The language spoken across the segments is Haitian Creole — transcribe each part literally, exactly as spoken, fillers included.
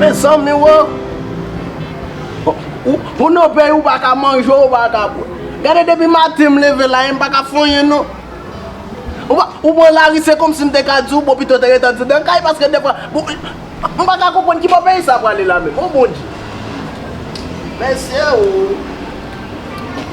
Mezanmi, wo. Ou, ou nan peyi, ou pa ka manje, ou pa ka bwè. Gade, depi maten m leve la, m pa ka fè anyen, non. Ou pa, ou pran lari, se kòmsi m te ka di w, bon, pito te ret andidan kay, paske defwa, bon, m pa ka konprann ki bò peyi sa prale la menm. O Bondye. Mesye, o.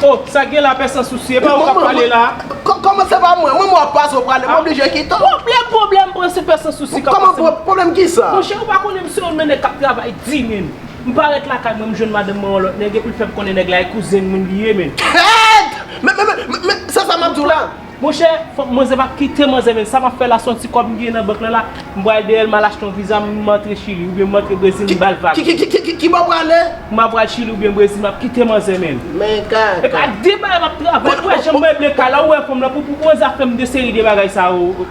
Oh, sa gen la, Pè San Sousi, e pa ou k ap pale la? Kò-, kòman se pa mwen? Mwen, mwen ap pase w prale, m oblije kite w. Pwoblèm, pwoblèm, pran se Pè San Sousi k ap pase. Kòman pwoblèm ki sa? Monchè, ou pa konnen m se youn nan nèg k ap travay di, men. M parèt lakay mwen, m jwenn madanm mwen yon lòt nèg, epi l fè m konnen nèg la e kouzen moun li ye, men. Kèt! Men, men, men, men, men, se sa m ap di w la. Monchè, fò, manzè p ap kite manzè, men. Sa m ap fè la, se yon ti kòb m genyen nan bank lan la. M pral dèyè l, m al achte yon viza, m antre Chili, oubyen m antre Brezil, m ba l vag. Ki, ki, ki, ki, ki, ki bò w prale? M ap pral Chili oubyen Brezil, m ap kite manzè, men. Men kaka. E pa de bagay m ap travay, ou wè jan m meble kay la, ou wè fanm nan, pou, pou, pou manzè ap fè m de seri de bagay sa yo.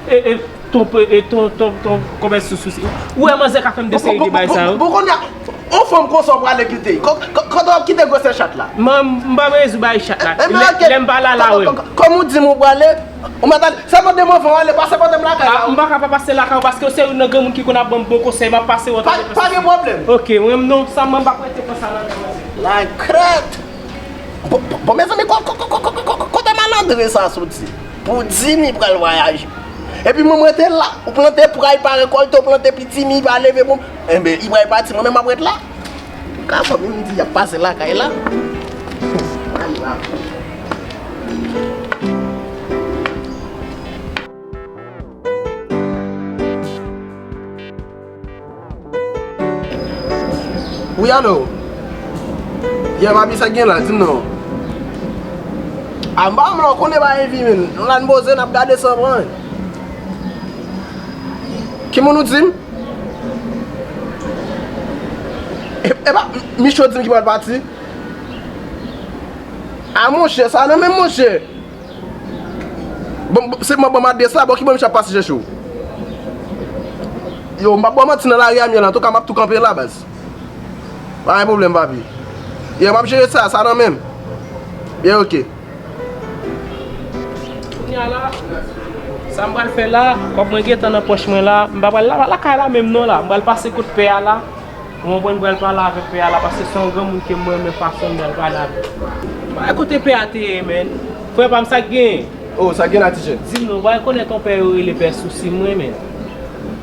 E, e, ton, e, ton, ton, ton, konpè San Sousi. Ou wè manzè ka fè m de seri de bagay sa yo. Bon, bon, bon, bon, kounye a, yon fanm konsa w prale kite. Kò-, kò-, kote w ap kite gwosè chat la? Mwen, m pa bezwen bay chat la. Lè, lè m pa la, la wè m. Kòm ou di m ou prale, ou mèt ale. Sèlman demen w fè w ale, pase kote m lakay la. M pa ka pa pase lakay ou, paske w se youn nan granmoun ki konn ap ban m bon konsèy, m ap pase w antre. Pa gen pwoblèm. Ok, mwen menm non, sa mwen m p ap rete konsa nan men manzè. Lakrèt! Bon, bon, bon, mezanmi, ko-, ko-, kote malandren sa soti? Pou di m li pral vwayaje. Epi mwen, mwen te la, ou plante pray pa rekòlte, ou plante pitimi pa leve pou m. Enben, li pral pati, mwen menm m ap ret la. Ou ka fè m di y ap pase lakay la. Al la. Wi, alo? Yeah, papi, sa k gen la? Di m non. A, m pa wè m la, ou konnen bagay vi, men. Nou la n poze, n ap gade san pran. Ki moun ou di m? E, e pa Micho di m ki pral pati? A, monchè, sa nan men m, monchè. Bon, bon, se mwen ban m adrès la, bon, ki bò m ap pase chèche w? Yo, m p ap ba w manti, nan lari a m ye la, antouka, m ap tou kanpe la, baz. Pa gen pwoblèm, papi. Yo, m ap jere sa, sa nan men m. Yo, ok. Kounye a la, sa m pral fè la, kòb mwen gentan nan pòch mwen la, m pa pral la, lakay la menm non la, m pral pase kot pè a la. Ou konprann, m pral pale avèk pè a la, paske se yon granmoun ke m renmen fason m pral pale avè l. Bay kote pè a te ye, men. Frè pa m, sa k gen? Oh, sa k gen la, T J? Di m non, bay konèt yon pè yo rele Pè Sousi, m renmen l.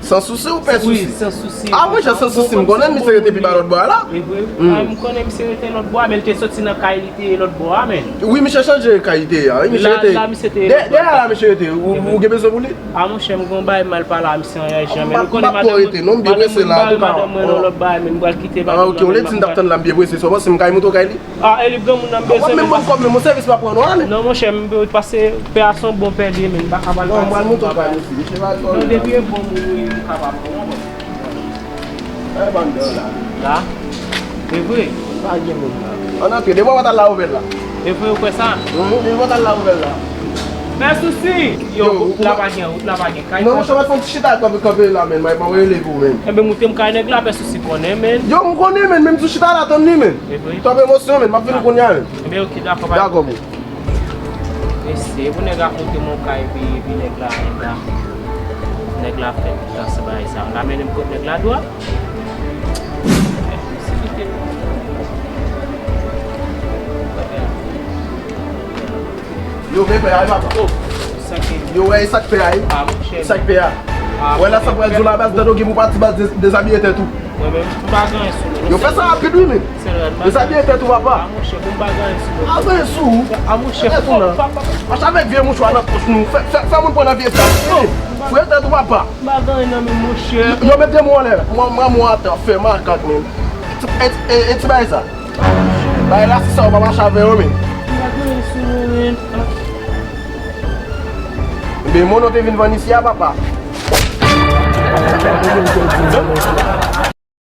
San Sousi ou Pè Sousi? Wi, San Sousi. Ah, mwen, San Sousi, m konnen misye rete pi ba lòt bò a la. E vre? Hmm. Ah, m konnen misye rete lòt bò a, men l te soti nan kay li te ye lòt bò a, men. Wi, misye chanje kay li te ye a, wi, misye rete. La, la, misye te ye lòt bò a. Dèyè la, misye rete. Ou, ou gen bezwen pou li? A, monchè, m gon bagay m al pale a misye anranje, men ou konnen madanm mwen, madanm mwen, madanm mwen nan lòt bagay, men m pral kite madanm nan, men m ap pral. Ah, ok, olye di m t ap tann la, m byen prese, sou panse m kay moute kay li? Ah, e li granmoun nan, m bezwen, men m pran kòb, men m sèvis m ap pran non, men. Non, monchè, m pase pè a se yon bon pè li ye, men m pa ka ba l pati. Non, m al moute kay li osi, misye pa twò. Non, depi e bon moun ou ye, m kapab pran, non. E bann dèyè la. La? E vre? Pa gen moun la. Ann antre, devan pòt la ouvè la. E vre, ou kwè sa? Mhm, devan pòt la ouvè la. Pè Sousi! Yo, wout la pa gen, wout la pa gen. Kay non, monchè, mwen fè yon ti chita kanpe, kanpe la, men, mwen, mwen rele pou, men. Enben, moute m kay nèg la, Pè Sousi konnen, men. Yo, m konnen, men, menm ti chita la, tann li, men. E vre? Twòp emosyon, men, m ap vini kounye a, men. Enben, ok, dakò, pa. Dakò, bro. Mesye, pou nèg la monte m yon kay, epi, epi nèg la, nèg la, nèg la fè tout sa bagay sa. L ap mennen m kot nèg la dwat. Yo, men pè a, papa. Oh, sa k gen? Yo, wè, e sa k pè a, e? Ah, monchè. Sa k pè a. Ah, wè, la, sa pral di w la, baz, tande w gen pou pati, baz, de-, dezabiye tèt ou. Mwen menm, m pa gen anyen sou mwen. Yo, fè sa rapid, wi, men. Dezabiye tèt ou, papa. Ah, monchè, bon, m pa gen anyen sou mwen. Pa gen anyen sou ou. Ah, monchè, fò, pa, pa, pa. Mache avèk vye mouchwa nan pòch nou. Fè, fè, fè moun pran nan vye sa. Fouye tèt ou, papa. M pa gen anyen nan men m, monchè. Yo, mete men w anlè. Mwen, mwen, mwen atè, fè makak, men. E, e, e, e ti bagay sa. Bagay la, si sa, ou pa mache avè yo, men. M pa gen anyen sou mwen, men. Ebyen, moun ou te vin vann isi a, papa.